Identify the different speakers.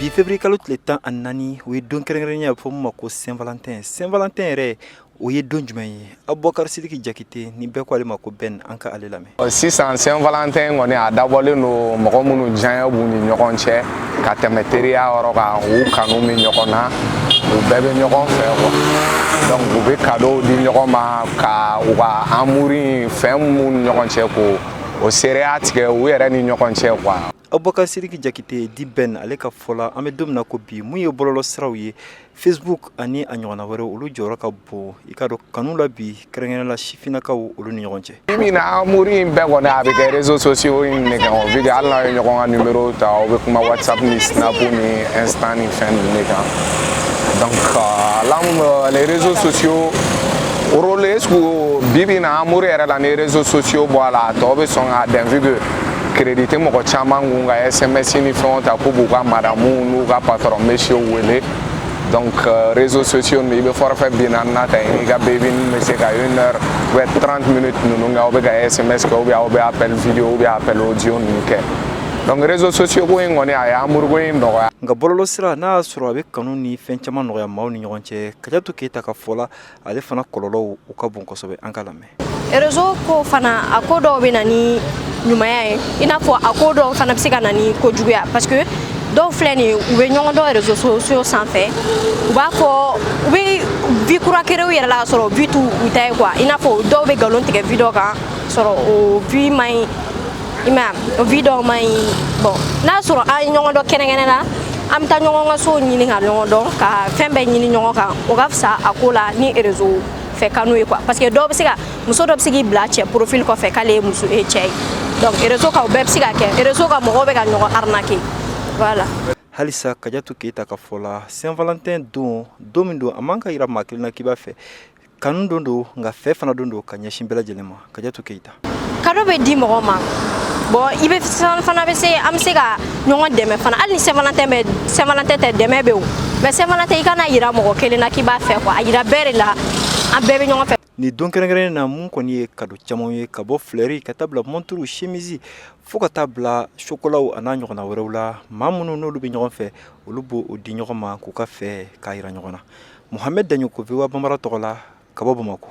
Speaker 1: Bi février kalo tile 14, o ye don kɛrɛnkɛrɛnnen ye, fɔ min ma ko Saint Valentin. Saint Valentin yɛrɛ, o ye don jumɛn ye? Abubakar Sidiki Jakite ni bɛɛ ko ale ma ko Ben, an ka ale lamɛn.
Speaker 2: Sisan, Saint Valentin kɔni, a dabɔlen don mɔgɔ minnu diyaɲɛ b'u ni ɲɔgɔn cɛ ka tɛmɛ teriya yɔrɔ kan, u kanu bɛ ɲɔgɔn na, u bɛɛ bɛ ɲɔgɔn fɛ quoi. Donc u bɛ cadeau di ɲɔgɔn ma ka u ka amour in, fɛn minnu ni ɲɔgɔn cɛ, ko o seereya tigɛ u yɛrɛ ni ɲɔgɔn cɛ quoi.
Speaker 1: Abubakar Sidiki Jakite dit Ben, ale ka fɔ la, an bɛ don min na ko bi, mun ye bɔlɔlɔ siraw ye, Facebook ani a ɲɔgɔnna wɛrɛw, olu jɔyɔrɔ ka bon i ka dɔn kanu la bi, kɛrɛnkɛrɛn la sifinnakaw olu ni ɲɔgɔn cɛ.
Speaker 2: Bi bi in na, amour in bɛɛ kɔni, a bɛ kɛ réseaux sociaux in de kan o, vu que hali n'aw ye ɲɔgɔn ka numéro ta, aw bɛ kuma WhatsApp ni Snap ni Insta ni fɛn ninnu de kan. Donc là, les réseaux sociaux rôle, est ce que bi bi in na, amour yɛrɛ la, ni réseaux sociaux bɔ a la, a tɔ bɛ sɔn k'a dɛn, vu que crédit tɛ mɔgɔ caman kun ka SMS ni fɛnw ta k'u b'u ka madame n'u ka patron monsieur wele. Donc réseaux sociaux ninnu, i bɛ forfait 40 na ta, i n'i ka baby bɛ se ka une heure ou bien 30 minutes ninnu kɛ, aw bɛ ka SMS kɛ ou bien aw bɛ appel vidéo ou bien appel audio ninnu kɛ. Donc réseaux sociaux ko in kɔni, a ye amour ko in nɔgɔya.
Speaker 1: Nka bɔlɔlɔ sira, n'a y'a sɔrɔ a bɛ kanu ni fɛn caman nɔgɔya maaw ni ɲɔgɔn cɛ, Kajatu Keyita ka fɔ la, ale fana kɔlɔlɔw u ka bon kosɛbɛ. An ka lamɛn.
Speaker 3: Réseau ko fana, a ko dɔw bɛ na ni ɲumanya ye, i n'a fɔ a ko dɔw fana bɛ se ka na ni kojuguya, parce que dɔw filɛ nin ye, u bɛ ɲɔgɔn dɔn réseaux sociaux sanfɛ, u b'a fɔ u bɛ vie kura créer u yɛrɛ la, ka sɔrɔ vie t'u u ta ye quoi. I n'a fɔ dɔw bɛ nkalon tigɛ vie dɔ kan, sɔrɔ o vie man ɲi, i m'a ye, o vie dɔw man ɲi. Bon, n'a sɔrɔ an ye ɲɔgɔn dɔn kɛnɛkɛnɛ la, an bɛ taa ɲɔgɔn ka so ɲini ka ɲɔgɔn dɔn, ka fɛn bɛɛ ɲini ɲɔgɔn kan, o ka fisa a ko la ni réseau fɛ kanu ye quoi. Parce que dɔw bɛ se ka, muso dɔ bɛ se k'i bila cɛ profil kɔfɛ k'ale ye muso ye, cɛ ye. Donc réseau kan, o bɛɛ bɛ se ka kɛ. Réseau kan, mɔgɔw bɛ ka ɲɔgɔn arnaquer, voilà.
Speaker 1: Halisa, Kajatu Keyita ka fɔ la, Saint Valentin don, don min don, a man ka yira maa kelen na k'i b'a fɛ. Kanu don don, nka fɛ fana don don ka ɲɛsin bɛɛ lajɛlen ma. Kajatu Keyita.
Speaker 3: Cadeau bɛ di mɔgɔ ma, bon, i bɛ fana bɛ se, an bɛ se ka ɲɔgɔn dɛmɛ fana. Hali ni Saint Valentin bɛ, Saint Valentin tɛ, dɛmɛ bɛ o, mais Saint Valentin, i kana yira mɔgɔ kelen na k'i b'a fɛ quoi, a yira bɛɛ de la, an bɛɛ bɛ ɲɔgɔn fɛ.
Speaker 1: Nin don kɛrɛnkɛrɛnnen na, mun kɔni ye cadeau caman ye, ka bɔ fleur ka taa bila montre, chemise, fo ka taa bila chocolat a n'a ɲɔgɔnna wɛrɛw la, maa minnu n'olu bɛ ɲɔgɔn fɛ, olu b'o o di ɲɔgɔn ma k'u ka fɛ k'a yira ɲɔgɔn na. Mohamed Daɲoko, VOA Bambara tɔgɔ la, ka bɔ Bamakɔ.